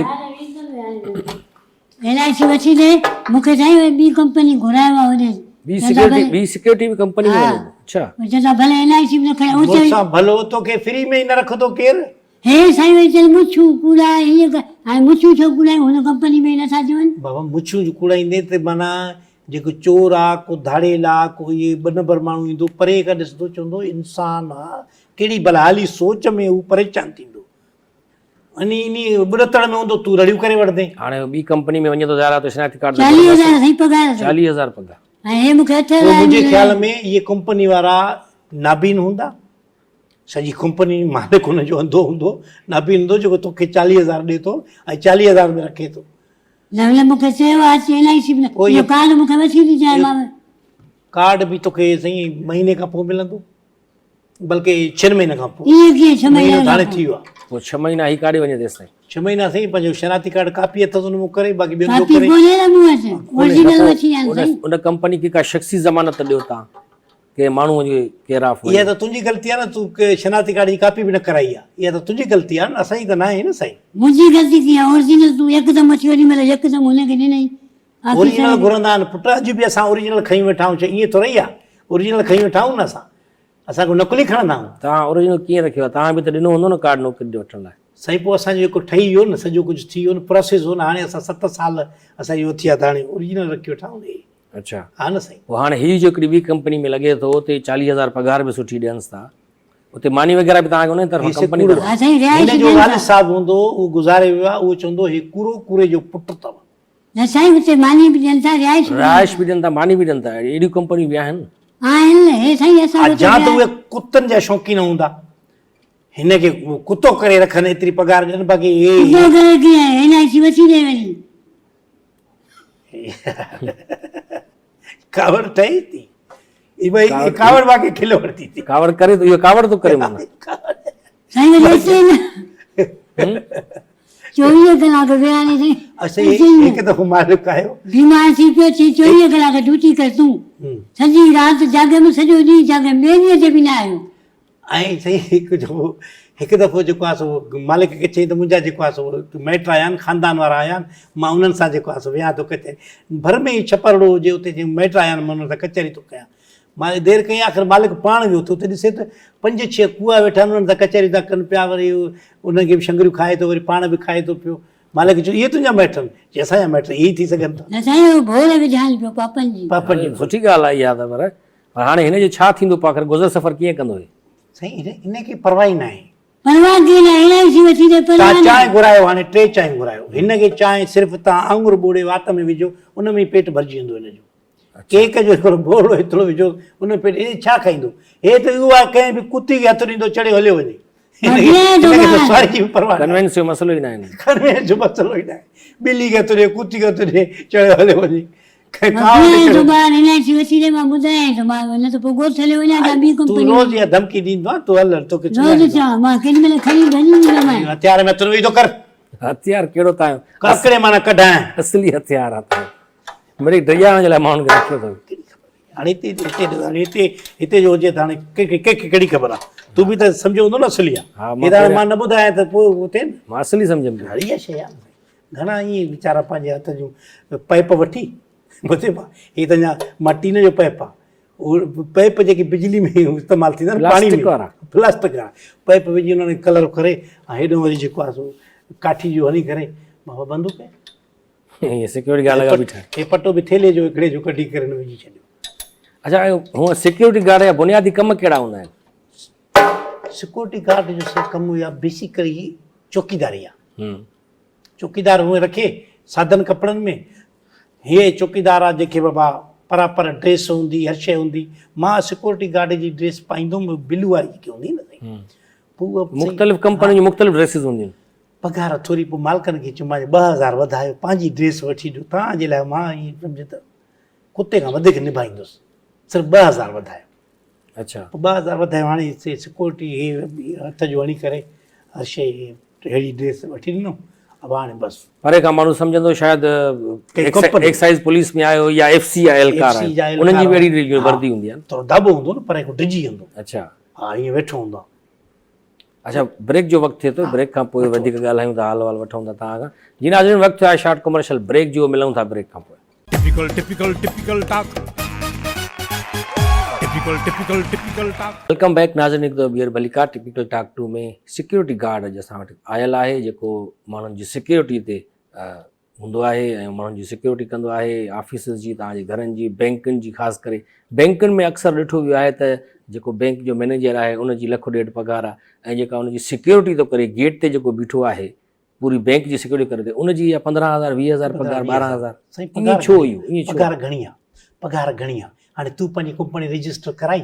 ايل I سي وٺي ڏي مون کي سائين وري ٻي ڪمپني گهرايو آ هوڏي. ٻي سيڪيورٽي ٻي سيڪيورٽي به ڪمپني ۾ وڃي اڇا. چون ٿا ڀلي ايل I سي به نه کڻي مون سان ڀلو توکي فري ۾ ئي نه رکندو ڪير. هي سائين وري چئي مڇون ڪوڙائي هيئن ڪر هاڻي مڇون ڇو ڪوڙايون هن ڪمپني ۾ نٿا چون. بابا مڇون جو ڪوڙائيندين ته معنيٰ جيڪو چور آ ڪو ڌاڙيل آ ڪو اهي ٻه نمبر ماڻهو ايندو پري کان ڏسندو چوندو انسان آ ڪهڙي ڀلا هالي سوچ ۾ هو پريشان ٿيندو انهي انهي ٻڏتڙ ۾ هوندو تون رڙيون ڪري وٺندين. هاڻي ٻي ڪمپني ۾ وڃي ٿو ظاهر آ ته شناختي ڪارڊ 40 هزار سائين پگهار اٿئي. 40 هزار پگهار. ۽ هي مون کي 8000 منهنجي خيال ۾ اهي ڪمپني وارا نابين هوندا. سڄي ڪمپني جو مالڪ هن جو انڌو هوندو، نابين هوندو جيڪو توکي 40 هزار ڏي ٿو ۽ 40 هزار ۾ رکي ٿو. نه هن مون کي چيو آهي ته ايل I سي به نه اهو ڪارڊ مون کي وٺي ڏجانء مان. ڪارڊ به توکي سائين مهيني کان پوء ملندو بلڪه ڇهن مهينن کان پوء. ائين ڪيئن ڇهه مهينا مهينو هاڻي ٿي ويو آهي. پوء ڇهه مهينا هي ڪاڏي وڃي تيستائين. ڇهه مهينا سائين پنهنجو شناختي ڪارڊ ڪاپي اٿس ان مان ڪري باقي ٻين جو ڪاپي ڪري. ڪونهي نه مون وٽ اورجينل وٺي آيا آهن سائين. ان ڪمپني کي ڪا شخصي ضمانت ڏيو تان ڪنهن ماڻهوء جي ڪيئر آف اها ته تنهنجي غلطي آهي نه تون شناختي ڪارڊ جي ڪاپي به نه ڪرائي آهي اها ته تنهنجي غلطي آهي نه اسان جي ته ناهي نه سائين. منهنجي غلطي ڪيئن اورجينل تون يڪدم وٺي وڃي مطلب يڪدم هن کي ڏنئي اوريجنل گهرندا آهن پٽ اڄ به اسان اوريجنل کڻي ويٺا آهيون ڇا ائين ٿورئي آهي اوريجنل کڻي ويٺا آهيون نه اسان اسان ڪو نقلي کڻندا آهيون. توهان اوريجنل ڪيئن رکيو آهي توهان به ته ڏنو هوندو نه ڪارڊ نوڪري ڏي وٺڻ لاء. سائين پوء اسان جو جيڪو ٺهي ويو نه سڄو ڪجهه ٿي ويو نه پراسيس هو نه هاڻي اسان ست سال اسان جو ٿي ويا ته هاڻي اوريجنل رکي ويٺا آهيون نه هي. اڇا ها نه سائين. پوء هاڻي هي جو هڪڙي ٻي ڪمپني ۾ لڳي ٿو اتي 40 هزار پگهار به سٺي ڏينس ٿا اتي ماني وغيره به توهان کي انهي طرفان ڪمپني طرفان. ها سائين رهائش هن جو ڏين ٿا. والد صاحب هوندو هو اهو گذاري ويو آهي اهو چوندو هي ڪوڙو ڪوڙي جو پٽ اٿو. نه سائين اتي ماني به ڏين ٿا رهائش به ڏين رهائش به ڏين ٿا ماني به ڏين ٿا اهڙيون ڪمپنيون به آهن. آهن هي سائين اسان ها جا ته اهي ڪتن جا شوقين هوندا هن کي ڪتو ڪري رکن ايتري پگهار ڏين باقي هي ڪتو ڪري ڪيئن ايل I سي وٺي ڏي وڃي. ڪاوڙ ٺهي ٿي اي ڀئي ڪاوڙ باقي کل ورتي ٿي ڪاوڙ ڪري ٿو اهو ڪاوڙ ٿو ڪري معنيٰ سائين وري اچي نه 24 ڪلاڪ ويهاري سائين اچي هڪ دفعو مالڪ آيو بيمار ٿي پيو چي 24 ڪلاڪ ڊيوٽي ڪر تون سڄي رات جاڳيم سڄو ڏينهن جاڳيم ٻئي ڏينهن تي به نه آيو. ۽ سائين هڪ دفعو هڪ دفعو جيڪو آهي سو مالڪ کي چيائين ته منهنجا جيڪو آهي سو مائٽ آيا آهن خاندان وارا آيا آهن مان انهن سان جيڪو آهي سو ويهان ٿو ڪچهري ڀر ۾ ئي ڇپرڙو هجي اتي چيائين مائٽ آيا آهن مان انهن سان ڪچهري ٿو ڪيان مان دير ڪئي آخر مالڪ پاڻ ويو ٿو اتي ڏسي ته پنج ڇهه ڪوئا ويٺا آهن انهن سان ڪچهري ٿا ڪن پيا وري انهن کي به شنگريون کائي ٿو وري پاڻ به کائي ٿو پيو مالڪ چيو اهي تنهنجا مائٽ آهن چي اسان جا مائٽ اهي ئي ٿي سگهن ٿا. نه سائين اهو ڀور وجهان پيو پاپن جي. پاپن جي سٺي ڳالهه آهي اها ته پر پر هاڻي هن جو ڇا ٿيندو پوء آخر گذر سفر ڪيئن ڪندو هي؟ سائين هن کي پرواهه ئي ناهي. پرواهه ڪيئن ناهي ايل I سي وٺي ته پرواهه توهان چانهه گهرايو هاڻي ٽي چانهيون گهرايو هن کي چانهه صرف توهان آڱر ٻوڙي وات ۾ وجهو ان ۾ ئي پيٽ ڀرجي ويندو هن جو. ڪيڪ جو هڪڙو ٻوڙو هيترو وجهو ان ۾ پيٽ هي ڇا کائيندو هي ته اهو آهي ڪنهن به ڪتي کي هٿ ڏيندو چڙهيو هليو وڃي. هن کي ته سواري جي به پرواهه ناهي. ڪنوينس جو مسئلو ئي ناهي. ڪنوينس جو مسئلو ئي ناهي. ٻلي کي هٿ ڏي ڪتي کي هٿ ڏي چڙهيو هليو وڃي. تون روز اها ڌمڪي ڏيندو آهين تون هل توکي هٿيار ۾ هٿ نه وجهندو ڪر. هٿيار ڪهڙو تان ڪاڪڙي معنيٰ ڪڍايان. اصلي هٿيار آ تان مڙئي ڊڄائڻ جي لاء ماڻهن کي رکيو اٿو. هاڻي هتي هتي هاڻي هتي هتي جو هجي ته هاڻي ڪنهن کي ڪنهن کي ڪهڙي خبر آ تون به ته سمجهيو هوندو نه اصلي آ هي ته هاڻي مان نه ٻڌايان ته پوء اتي نه مان اصلي سمجهيم پيو. هاڻي اها شيء آ نه گهڻا ائين ويچارا پنهنجي هٿ جون پائپ وٺي ٻڌي پا هي ته اڃا مٽين جو پائپ آ اهو پائپ جيڪي بجلي ۾ استعمال ٿيندا آهن پاڻي ۾ پلاسٽڪ وارا پائپ وجهي انهن کي ڪلر ڪري ۽ هيڏو وري جيڪو آ سو ڪاٺي جو هڻي ڪري بابا بندوق هي سيڪيورٽي گارڊ لڳا بيٺا هي پٽو به ٿيلهي جو هڪڙي جو ڪڍي ڪري وجهي ڇڏيو. اڇا ۽ هونء سيڪيورٽي گارڊ جا بنيادي ڪم ڪهڙا هوندا آهن؟ سيڪيورٽي گارڊ جو سر ڪم اهو آهي بيسيڪلي چوڪيداري آهي. چوڪيدار هونء رکي سادن ڪپڙن ۾ هي چوڪيدار آهي جنهن کي بابا پراپر ڊريس هوندي هر شيء هوندي. مان سيڪيورٽي گارڊ جي ڊريس پائيندو هوم بلو واري جيڪي هوندي نه سائين. پوء اها مختلف ڪمپنين جون مختلف ڊريسز هونديون آهن. پگهار ٿوري پوء مالڪن کي چيم مان 2000 وڌايو پنهنجي ڊريس وٺي ڏيو توهان جي لاء مان ائين سمجهه ته ڪتي کان وڌيڪ نڀائيندس صرف 2000 وڌايو. اڇا. پوء 2000 وڌايو هاڻي سيڪيورٽي هي هٿ جو هڻي ڪري هر شيء اهڙي ڊريس وٺي ڏنو اب هاڻي بس. پري کان ماڻهو سمجهندو شايد ايڪسائيز پوليس ۾ آيو يا ايف سي جا اهلڪار آهن انهن جي به اهڙي وردي هوندي آهي نه. ٿورو دٻو هوندو نه پري کان ڊڄي ويندو. اڇا. ها ائين ويٺو هوندو آهي. اڇا بريڪ جو وقت ٿئي ٿو بريڪ کان پوء وڌيڪ ڳالهايون ٿا حال احوال وٺون ٿا توهان کان جي ناظرين وقت ٿيو آهي شارٽ ڪمرشل بريڪ جو ملون ٿا بريڪ کان پوء. Typical typical typical talk typical typical typical talk. Welcome back ناظرين هڪ دفعو ٻيهر ڀليڪار ٽپيڪل ٽاڪ 2 ۾ سيڪيورٽي گارڊ اڄ اسان وٽ آيل آهي جيڪو ماڻهن جي سيڪيورٽي تي هوندو آهي ۽ ماڻهن جي سيڪيورٽي ڪندو آهي آفيسز جي توهان جي گهرن جي بينڪن جي خاص ڪري بينڪن ۾ اڪثر ڏٺو ويو آهي ته جيڪو بينڪ جو مئنيجر آهي ان جي لک ڏيڍ پگهار آهي ۽ جيڪا ان جي سيڪيورٽي ٿو ڪري گيٽ تي جيڪو بيٺو آهي پوري بينڪ جي سيڪيورٽي ڪري ٿو ان جي اها 15000 20000 پگهار 12000 ائين ڇو اهو ائين ڇو پگهار گهڻي آهي پگهار گهڻي آهي هاڻي تون پنهنجي ڪمپني رجسٽر ڪرائي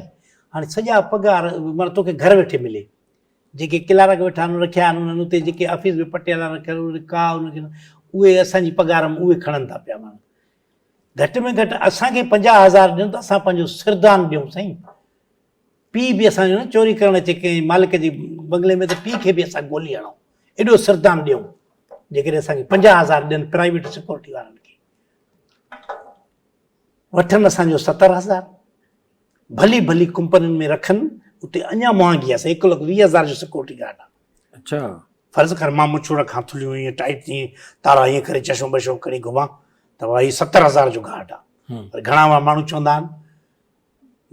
هاڻي سڄا پگهار معنيٰ توکي گهر ويٺي ملي جيڪي ڪلارڪ ويٺا آهن رکيا آهن انهن اتي جيڪي آفيس ۾ پٽيالا رکيل انهن ڪا ان کي اهي اسان جي پگهار ۾ اهي کڻن ٿا پيا ماڻهو گهٽ ۾ گهٽ اسان کي 50000 ڏين ته اسان پنهنجو سردان ڏيون سائين پيء به اسان جو نه چوري ڪرڻ اچي ڪنهن مالڪ جي بنگلي ۾ ته پيء کي به اسان گولي هڻون ايڏو سردان ڏيون جيڪڏهن اسان کي 50000 ڏين پرائيويٽ سيڪورٽي وارن کي وٺن اسان جو 70000 ڀلي ڀلي ڪمپنين ۾ رکن اتي اڃا مهانگي آهي سائين 1 لک 20 هزار جو سيڪورٽي گارڊ آهي. اڇا. فرض ڪر مان مڇون رکان ٿلهيون ائين ٽائيٽ ائين تارا ائين ڪري چشمو بشمو کڻي گهمان ته بابا هي 70 هزار جو گارڊ آهي. پر گهڻا ماڻهو چوندا آهن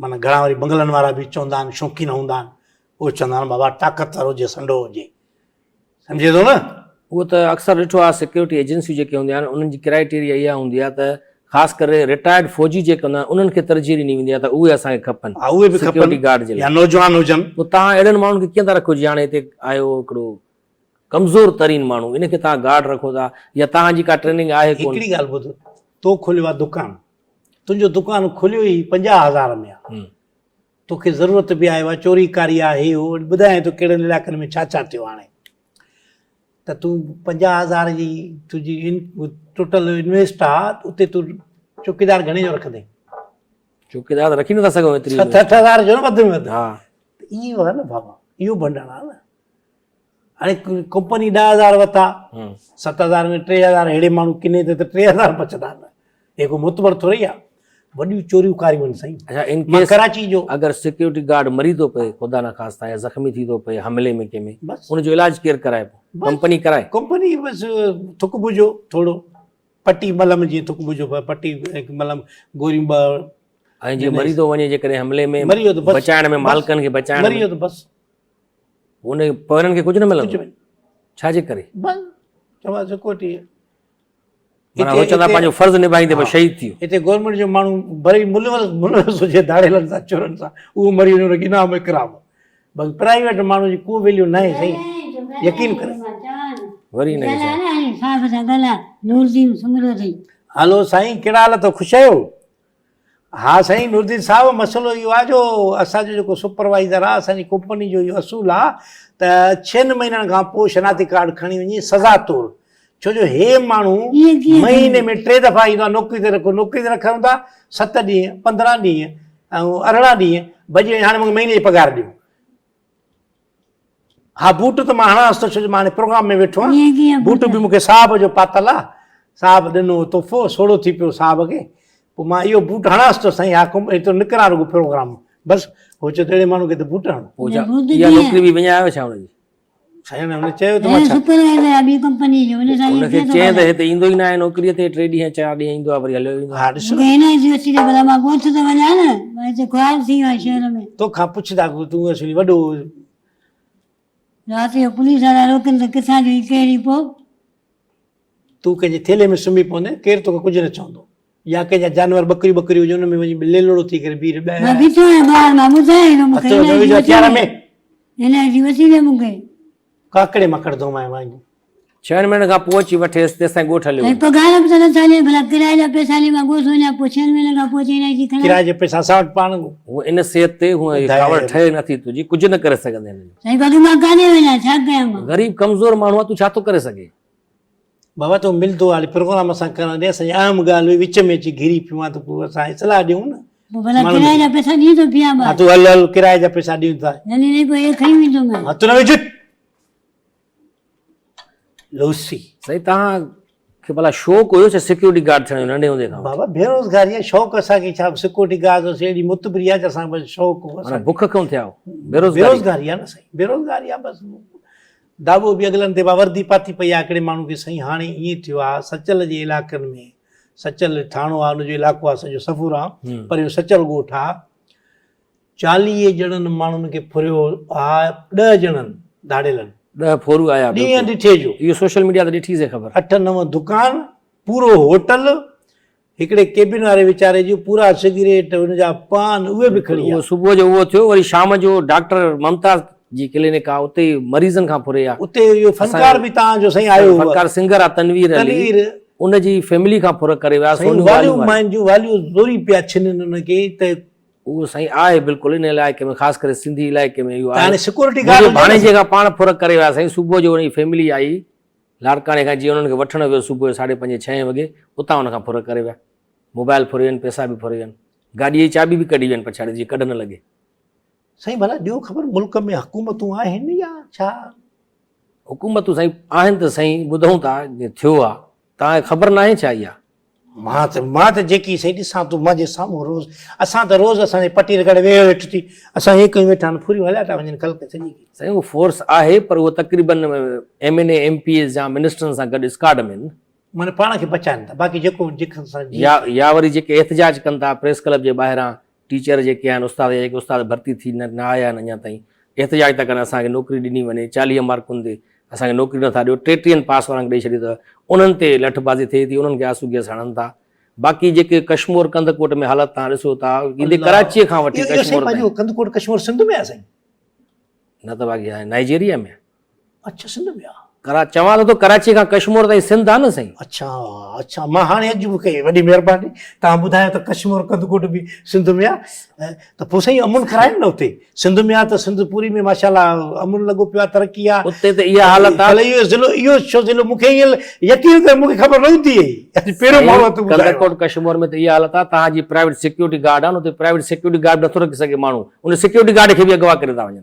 معنيٰ گهڻا وري بنگلن وارا به چوندا آهن شوقين هوندا آهن اهي چوندا آهن بابا طاقتور هجي سنڍو هجي. سمجهين ٿو نه؟ اهو ته اڪثر ڏٺو آهي سيڪيورٽي ايجنسيون جيڪي هونديون آهن انهن جي ڪرائيٽيريا اها هوندي آهي ته خاص ڪري رٽائرڊ فوجي جيڪي هوندا آهن انهن کي ترجيح ڏني ويندي آهي ته اهي اسان کي کپن ها اهي به کپن سيڪيورٽي گارڊ جي لاء يا نوجوان هجن. پوء توهان اهڙن ماڻهن کي ڪيئن ٿا رکو جيئن هاڻي هتي آيو هڪڙو ڪمزور ترين ماڻهو ان کي توهان گارڊ رکو ٿا يا توهان جي ڪا ٽريننگ آهي ڪونه؟ هڪڙي ڳالهه ٻڌ تو کوليو آهي دڪان تنهنجو دڪان کوليو ئي 50 هزار ۾ آهي توکي ضرورت به آهي اها چوري ڪاري آهي هي هو ٻڌايان ٿو ڪهڙن علائقن ۾ ڇا ڇا ٿيو هاڻي ته تون 50 هزار جي تنهنجي ٽوٽل انويسٽ آ اتي تون چوڪيدار گهڻي جو رکندين؟ چوڪيدار ته رکي نٿا سگهون ايتري 7 8 هزار جو نه وڌ ۾ وڌ. ها ته اهو آهي نه بابا اهو ڀنڊاڻ آهي نه. هاڻي ڪمپني 10000 ورتا 7000 ۾ 3000 اهڙي ماڻهو ڪني تي ته 3000 بچندا نه هي ڪو معتبر ٿوري آ وڏيون چوريون ڪاريون آهن سائين. اڇا ان مان ڪيس ڪراچي جو اگر سيڪيورٽي گارڊ مري ٿو پئي خدا نخواسته يا زخمي ٿي ٿو پئي حملي ۾ ڪنهن ۾ بس ان جو علاج ڪير ڪرائي پوء بس ڪمپني ڪرائي؟ ڪمپني بس ٿڪ بجو ٿورو پٽي ملم جيئن ٿڪ بجو پٽي ملم گوريون ٻه ۽ جي مري ٿو وڃي جيڪڏهن حملي ۾ مري ويو ته بس بچائڻ ۾ بس مالڪن کي بچائڻ مري ۾ ويو ته بس ان پوئرن کي ڪجهه نه ملندو ڪجهه به ڇا جي ڪري؟ بس چوان سيڪيورٽي معنيٰ هو چوندا پنهنجو فرض نڀائيندي بس شهيد ٿي ويو. هتي گورنمينٽ جو ماڻهو ڀلي ملوث ملوث هجي ڌاڙيلن سان چورن سان اهو مري وڃي ان کي انعام اڪرام باقي پرائيويٽ ماڻهو جي ڪو ويليو ناهي سائين يقين ڪري. وري هن کي ڇا. صاحب سان ڳالهاء نوردين سومرو اٿئي. هلو سائين ڪهڙا حال اٿو خوش آهيو؟ ها سائين نوردين صاحب مسئلو اهو آهي جو اسان جو جيڪو سپروائيزر آهي اسان جي ڪمپني جو اهو اصول آهي ته ڇهن مهينن کان پوء شناختي ڪارڊ کڻي وڃي سزا طور ڇو جو هي ماڻهو مهيني ۾ ٽي دفعا ايندو آهي نوڪري تي رکو نوڪري تي رکون ٿا 7 ڏينهن 15 ڏينهن ۽ 18 ڏينهن ڀڄي وڃي هاڻي مونکي مهيني جي پگهار ڏيو ها بوٽ ته مان هڻانس ٿو ڇو جو مان هاڻي پروگرام ۾ ويٺو آهيان بوٽ به مونکي صاحب جو پاتل آ صاحب ڏنو تحفو سوڙو ٿي پيو صاحب کي پوء مان اهو بوٽ هڻانس ٿو سائين ها ڪم ايترو نڪران رڳو پروگرام بس هو چيو ته اهڙي ماڻهو کي ته بوٽ هڻ. پوء ڇا اها نوڪري به وڃائي آيو ڇا هن جي؟ سائين هن چيو ته مان ڇا سپروائيزر آ ٻي ڪمپني جو ان سان هن کي چئين ته هتي ايندو ئي ناهي نوڪري تي ٽي ڏينهن چار ڏينهن ايندو آ وري هليو ويندو آ. ها ڏس مونکي هن جي اچي ته ڀلا مان ڳوٺ ته وڃان نه مان هتي خوار ٿي ويو آهيان شهر ۾. توکان پڇندا تون اصلي وڏو رات جو پوليس وارا روڪن ته ڪٿان جو هي ڪهڙي پو. تون ڪنهن جي ٿيلهي ۾ سمهي پوندين ڪير توکي ڪجهه نه چوندو. يا ڪنهن جا جانور ٻڪريون ٻڪريون هجن ان ۾ وڃي ليلوڙو ٿي ڪري بيهه رهي. مان بيٺو آهيان ٻاهر مان ٻڌايان ٿو مون کي هٿ نه وجهه هٿيار ۾. هن جي وٺي ڏي مون کي. ڪاڪڙي مان ڪڍندومانء وانگيون. ڇهن مهينن کان پوء اچي وٺيس تيستائين ڳوٺ هليو سائين وڃ. پگهار به ته نٿا ڏين ڀلا ڪرائي جا پئسا ڏي مان ڳوٺ وڃان پوء ڇهن مهينن کان پوء اچي هن جي کڻان. ڪرائي جا پئسا اسان وٽ پاڻ. هونء ان صحت تي هونء هيء ڪاوڙ ٺهي نٿي تنهنجي ڪجهه نه ڪري سگهندين هن جو. سائين باقي مان ڪاڏي وڃان ڇا ڪيان مان. غريب ڪمزور ماڻهو آ تون ڇا ٿو ڪري سگهين. بابا تون ملدو هاڻي پروگرام اسان ڪرڻ ڏي اسان جي اهم ڳالهه هئي وچ ۾ اچي گهري پيو آن ته پوء اسان اصلاح ڏيون نه. پوء ڀلا ڪرائي جا پئسا ڏين ٿو پيان ها تون هل هل ڪرائي جا پئسا ڏيون ٿا. نه نه پوء هي کڻي ويندو مان. هٿ نه وجهه. لوسي. سائين توهان کي ڀلا شوق هيو ڇا سيڪيورٽي گارڊ ٿيڻ جو ننڍي هوندي کان؟ بابا بيروزگاري آهي شوق اسان کي ڇا سيڪيورٽي گارڊ جو اهڙي متبري آهي جو اسان کي بس شوق هو معنيٰ بک کان ٿيا آهيو بيروزگاري. بيروزگاري آهي نه سائين بيروزگاري آهي بس داٻو به اڳلن تي وردي پاتي پئي آهي هڪڙي ماڻهو کي سائين هاڻي ائين ٿيو آهي سچل جي علائقن ۾ سچل ٿاڻو آهي ان جو علائقو آهي سڄو سفور آهي پر اهو سچل ڳوٺ آهي 40 ڄڻن ماڻهن کي ڦريو آهي 10 ڄڻن ڌاڙيلن 10 ڦورو آيا ڏينهن ڏٺي جو اهو سوشل ميڊيا تي ڏٺي سي خبر 8 9 دڪان پورو هوٽل هڪڙي ڪيبن واري ويچاري جون پورا سگريٽ ان جا پان اهي به کڻي آيا. اهو صبح جو اهو ٿيو وري شام جو ڊاڪٽر ممتاز جي ڪلينڪ آ اتي مريضن کان ڦري آ. اتي اهو فنڪار به تان جو سائين آيو هو. فنڪار سنگر آ تنوير علي ان جي فيملي کان ڦر ڪري ويا سائين واليون ماين جون واليون زوري پيا ڇنن ان کي ته. اهو سائين آهي بلڪل ان علائقي ۾ خاص ڪري سنڌي علائقي ۾ اهو آهي. هاڻي سيڪورٽي گارڊ منهنجي ڀاڻيجي کان پاڻ ڦر ڪري ويا سائين صبح جو ان جي فيملي آئي لاڙڪاڻي کان جيئن انهن کي وٺڻ ويو صبح جو ساڍي پنجين ڇهين وڳي اتان ان کان ڦر ڪري ويا. موبائل ڦري وين، پئسا به ڦري وين. گاڏيء جي چاٻي به ڪڍي وين پڇاڙي جيئن ڪڍ نه لڳي. سائين ڀلا ڏيو خبر ملڪ ۾ حڪومتون آهن يا ڇا؟ حڪومتون سائين آهن ته سائين ٻڌون ٿا جيئن ٿيو آ. توهان کي خبر ناهي ڇا اها؟ مان ته مان ته جيڪي سائين ڏسان ٿو منهنجي سامهون روز اسان ته روز اسان جي پٽي رگڙ ويهه ويٺ ٿي اسان هي ڪيون ويٺا آهن ڦريون هليا ٿا وڃن خلق سڄي کي. سائين اهو فورس آهي پر اهو تقريبن ايم اين اي ايم پي ايز يا منسٽرن سان گڏ اسڪاڊ ۾ آهن. معنيٰ پاڻ کي بچائن ٿا باقي جيڪو جيڪن سان جي. يا يا وري جيڪي احتجاج ڪن ٿا پريس ڪلب جي ٻاهران ٽيچر جيڪي آهن استاد يا جيڪي استاد ڀرتي ٿي نه نه آيا آهن اڃا تائين احتجاج ٿا ڪن اسان کي نوڪري ڏني وڃي 40 مارڪن تي اسان کي نوڪري نٿا ڏيو ٽيٽيهن پاس وارن کي ڏئي ڇڏيو اٿو انهن تي لٺبازي ٿئي ٿي انهن کي آنسو گيس هڻن ٿا باقي جيڪي ڪشمور ڪنڌڪوٽ ۾ حالت تان ڏسو ٿا ايندي ڪراچي کان وٺي ڪشمور تائين ڪنڌڪوٽ ڪشمور سنڌ ۾ آهي سائين نه ته باقي نائجيريا ۾ اڇا سنڌ ۾ آ. ڪرا چوان ته ٿو ڪراچي کان ڪشمور تائين سنڌ آ نه سائين. اڇا اڇا مان هاڻي اڄ مون کي وڏي مهرباني توهان ٻڌايو ته ڪشمور ڪنڌڪوٽ به سنڌ ۾ آ ته پوء سائين امن کرايو نه اتي سنڌ ۾ آ ته سنڌ پوري ۾ ماشاءالله امن لڳو پيو آ ترقي آ اتي ته اها حالت آ. ڀلي اهو ضلعو اهو ڇو ضلعو مون کي ائين يقين ڪر مون کي خبر نه هوندي هئي اڄ پهريون ماڻهو آ تون ٻڌايو آ. ڪنڌڪوٽ ڪشمور ۾ ته اها حالت آ توهان جي پرائيويٽ سيڪيورٽي گارڊ آ نه اتي پرائيويٽ سيڪيورٽي گارڊ نٿو رکي سگهي ماڻهو ان سيڪيورٽي گارڊ کي به اغوا ڪري ٿا وڃن.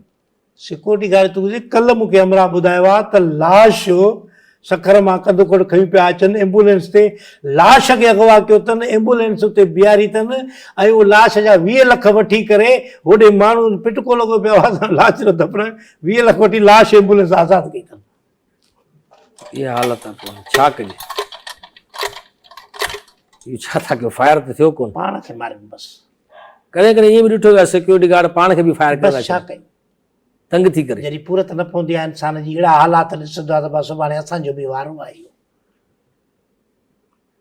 سيڪيورٽي گارڊ تون ٻڌ ڪلهه مون کي همراهه ٻڌايو آ ته لاش سکر مان ڪنڌڪوٽ کڻي پيا اچن ايمبولينس تي لاش کي اغوا ڪيو اٿن ايمبولينس اتي بيهاري اٿن ۽ اهو لاش جا 20 لک وٺي ڪري هوڏي ماڻهو پٽڪو لڳو پيو آ لاش نه دفنائڻ 20 لک وٺي لاش ايمبولينس آزاد ڪئي اٿن. اها حالت آ پوء ڇا ڪجي اهو ڇا ٿا ڪيو فائر ته ٿيو ڪون. پاڻ کي مارين بس. ڪڏهن ڪڏهن ائين به ڏٺو ويو آهي سيڪيورٽي گارڊ پاڻ کي به فائر ڪري بس ڇا ڪيون. تنگ ٿي ڪري. جڏهن پورت نه پوندي آهي انسان جي اهڙا حالات ڏسندو آهي ته بس سڀاڻي اسان جو به وارو آهي اهو.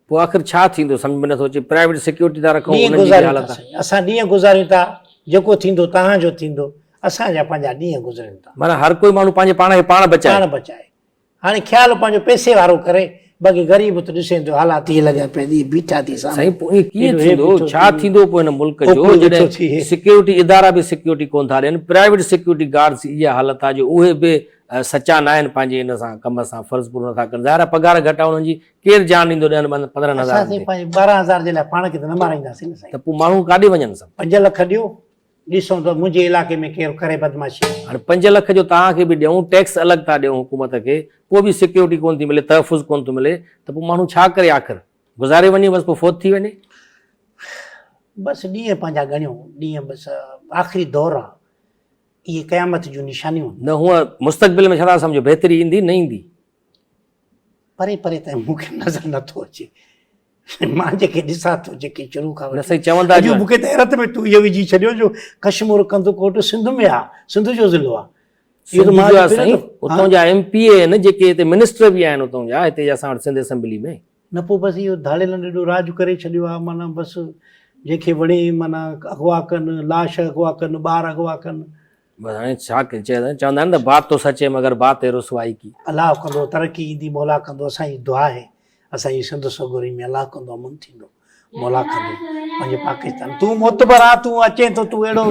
پوء آخر ڇا ٿيندو سمجهه ۾ نٿو اچي پرائيويٽ سيڪيورٽي ٿا رکون ڏينهن انهن جي به گذاريون ٿا حالت آهي. سائين اسان ڏينهن گذاريون ٿا جيڪو ٿيندو توهان جو ٿيندو اسان جا پنهنجا ڏينهن گذرن ٿا. معنيٰ هر ڪوئي ماڻهو پنهنجي پاڻ کي پاڻ بچائي. پاڻ بچائي. هاڻي خيال پنهنجو پئسي وارو ڪري باقي غريب ته ڏسين ٿو حالات ائين لڳا پيا آهن بيٺا ٿي سامهون سائين پوء ائين ڪيئن ٿيندو ڇا ٿيندو پوء هن ملڪ جو جڏهن سيڪيورٽي ادارا به سيڪيورٽي ڪون ٿا ڏين پرائيويٽ سيڪيورٽي گارڊز اها حالت آهي جو اهي به سچا نه آهن پنهنجي ان سان ڪم سان فرض پورو نٿا ڪن ظاهر آهي پگهار گهٽ آهي انهن جي ڪير جان ڏيندو ڏهن 15 هزارن اسان سائين پنهنجي 12 هزار جي لاء پاڻ کي ته نه مارائينداسين نه سائين ته پوء ماڻهو ڪاڏي وڃن سڀ 5 لک ڏيو ڏسون ته منهنجي علائقي ۾ ڪير ڪري بدمعاشي. هاڻي 5 لک جو توهان کي به ڏيون، ٽيڪس الڳ ٿا ڏيون حڪومت کي، پوء به سيڪيورٽي ڪونه ٿي ملي، تحفظ ڪونه ٿو ملي ته پوء ماڻهو ڇا ڪري آخر؟ گذاري وڃي بس پوء فوت ٿي وڃي؟ بس ڏينهن پنهنجا ڳڻيو، ڏينهن بس آخري دور آ، اهي قيامت جون نشانيون آهن. نه هونء مستقبل ۾ ڇا ٿا سمجهو بهتري ايندي نه ايندي؟ پري پري تائين مون کي نظر نٿو اچي. مان جيڪي ڏسان ٿو جيڪي شروع کان وٺي سائين چوندا اڄ مون کي ته حيرت ۾ تون اهو وجهي ڇڏيو جو ڪشمور ڪنڌڪوٽ سنڌ ۾ آ سنڌ جو ضلعو آ اهو ته مان سائين اتان جا ايم پي اي آهن جيڪي هتي منسٽر به آهن اتان جا هتي اسان وٽ سنڌ اسيمبلي ۾ نه پوء بس اهو ڌاڙيلن ايڏو راڄ ڪري ڇڏيو آهي معنيٰ بس جنهن کي وڻي معنيٰ اغوا ڪن، لاش اغوا ڪن، ٻار اغوا ڪن. بس هاڻي ڇا چئجي چوندا آهن ته بات تو سچ هي مگر بات هي رسوائي ڪي. الله ڪندو ترقي ايندي مولا ڪندو اسان جي دعا آهي اسان جي سنڌ سڳوري ۾ الله ڪندو امن ٿيندو. مولا ڪندو پنهنجي پاڪستان تون معتبر آ تون اچين ٿو تون اهڙو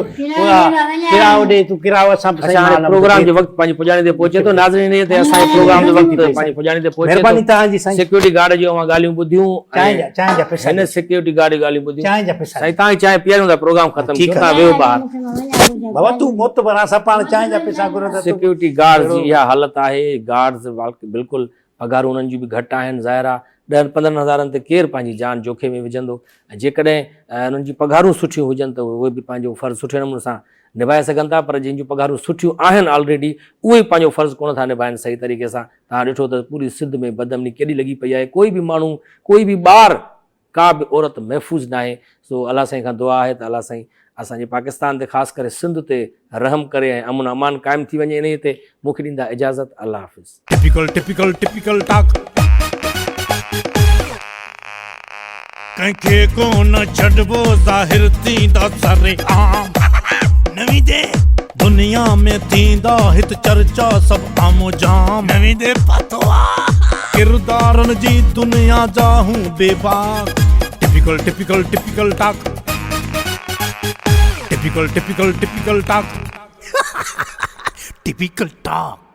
ڪرايو ڏي تون ڪرايو اسان به اچا هاڻي پروگرام جو وقت پنهنجي پڄاڻي تي پهچي ٿو ناظرين انهي تي اسان جي پروگرام جو وقت پنهنجي پڄاڻي تي پهچي ٿو مهرباني توهان جي سائين سيڪيورٽي گارڊ جون اوهان ڳالهيون ٻڌيون چانهه جا چانهه جا پئسا هن سيڪيورٽي گارڊ جون ڳالهيون ٻڌيون چانهه جا پئسا سائين توهان کي چانهه پياريون ٿا پروگرام ختم ٿيو توهان ويهو ٻاهر بابا تون معتبر آ اسان پاڻ چانهه جا پئسا گهرون ٿا سيڪيورٽي گارڊ جي اها حالت آهي گارڊز بلڪل پگهارون انهن جون به گهٽ آهن، ظاهر آ ڏهن پندرهن هزارن تي ڪير پنهنجي جان جوکي ۾ وجهندو ۽ جيڪڏهن انهن جون پگهارون سٺيون هجن ته اهي به پنهنجو فرض سٺي نموني سان نڀائي سگهن ٿا پر جن جون پگهارون سٺيون آهن آلريڊي اهي ئي پنهنجو فرض ڪونه ٿا نڀائن صحيح طريقي سان توهان ڏٺو ته پوري سنڌ ۾ بدامني ڪيڏي لڳي پئي آهي ڪوئي به ماڻهو ڪوئي به ٻار ڪا به عورت محفوظ ناهي سو الله سائين کان دعا آهي ته الله سائين اسان جي پاڪستان تي خاص ڪري سنڌ تي رحم ڪري ۽ امن امان قائم ٿي وڃي انهي تي مون کي ڏيندا اجازت الله حافظ. Typical typical typical talk. ڪنهن کي ڪونه ڇڏبو ظاهر ٿيندا سر عام. نه ويندي دنيا ۾ ٿيندا هت چرچا سڀ عام و جام. نه ويندي پتو آ. ڪردارن جي دنيا جا هون بيباڪ. Typical typical typical talk. Typical typical typical talk. Typical talk.